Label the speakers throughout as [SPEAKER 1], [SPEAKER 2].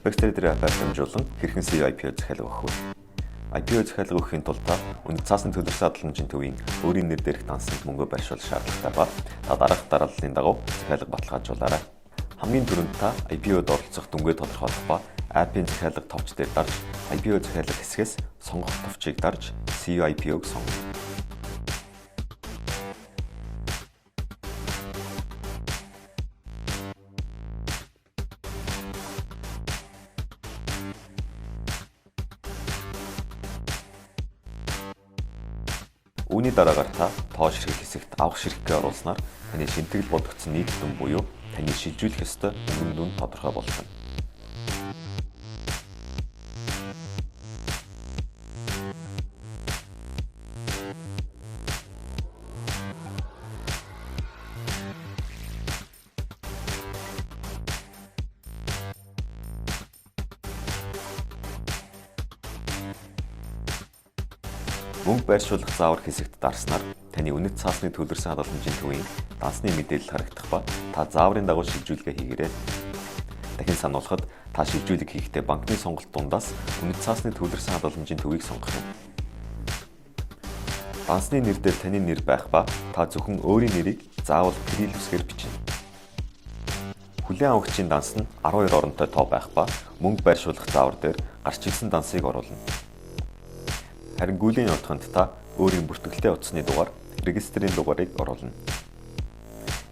[SPEAKER 1] Apex Trader app-аар дамжуулан хэрхэн CU IPO захиалга өгөх вэ? IPO захиалга өгөхийн тулд та үнэт цаасны төлөрсөн хадгаламжийн төвийн өөрийн нэр дээрх дансанд мөнгө байршуулах шаардлагатай ба та дараах дарааллын дагуу захиалга баталгаажуулаарай. Хамгийн түрүүнд та IPO-д оролцох дүнгээ тодорхойлох ба app-ийн захиалга товч дээр дарж IPO захиалга хэсгээс сонгох товчийг дарж CU IPO-г сонгоно. Үүний дараагаар та тоо ширхэг хэсэгт авах ширхгээ оруулснаар таны шинтгэл бодогдсон нийт дүн буюу таны шилжүүлэх ёстой мөнгөн дүн тодорхой болно. Мөнгө байршуулах заавар хэсэгт дарснаар таны үнэт цаасны төлөрсөн хадгаламжийн төвийн дансны мэдээлэл харагдах ба та зааврын дагуу шилжүүлгээ хийгээрэй. Дахин сануулхад та шилжүүлэг хийхдээ банкны сонголт дундаас үнэт цаасны төлөрсөн хадгаламжийн төвийг сонгох юм. Дансны нэр дээр таны нэр байх ба та зөвхөн өөрийн нэрийг заавал кирилл үсгээр бичнэ. Хүлээн авагчийн данс нь 12 оронтой тоо байх ба мөнгө байршуулах заавар дээр гарч ирсэн дансыг оруулна. Харин гүйлийн явдланд та өөрийн бүртгэлтэй утасны дугаар, регистрийн дугаарыг оруулна.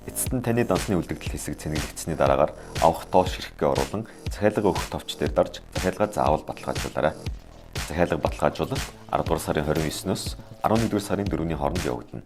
[SPEAKER 1] Эцэст нь таны дансны үлдэгдэл хэсэг цэнэглэгдсэний дараагаар авах тоо ширхгээ оруулан захиалга өгөх товч дээр дарж захиалгаа заавал баталгаажуулаарай. Захиалга баталгаажуулалт 10 дугаар сарын 29-ноос 11 дугаар сарын 4-ний хооронд явагдана.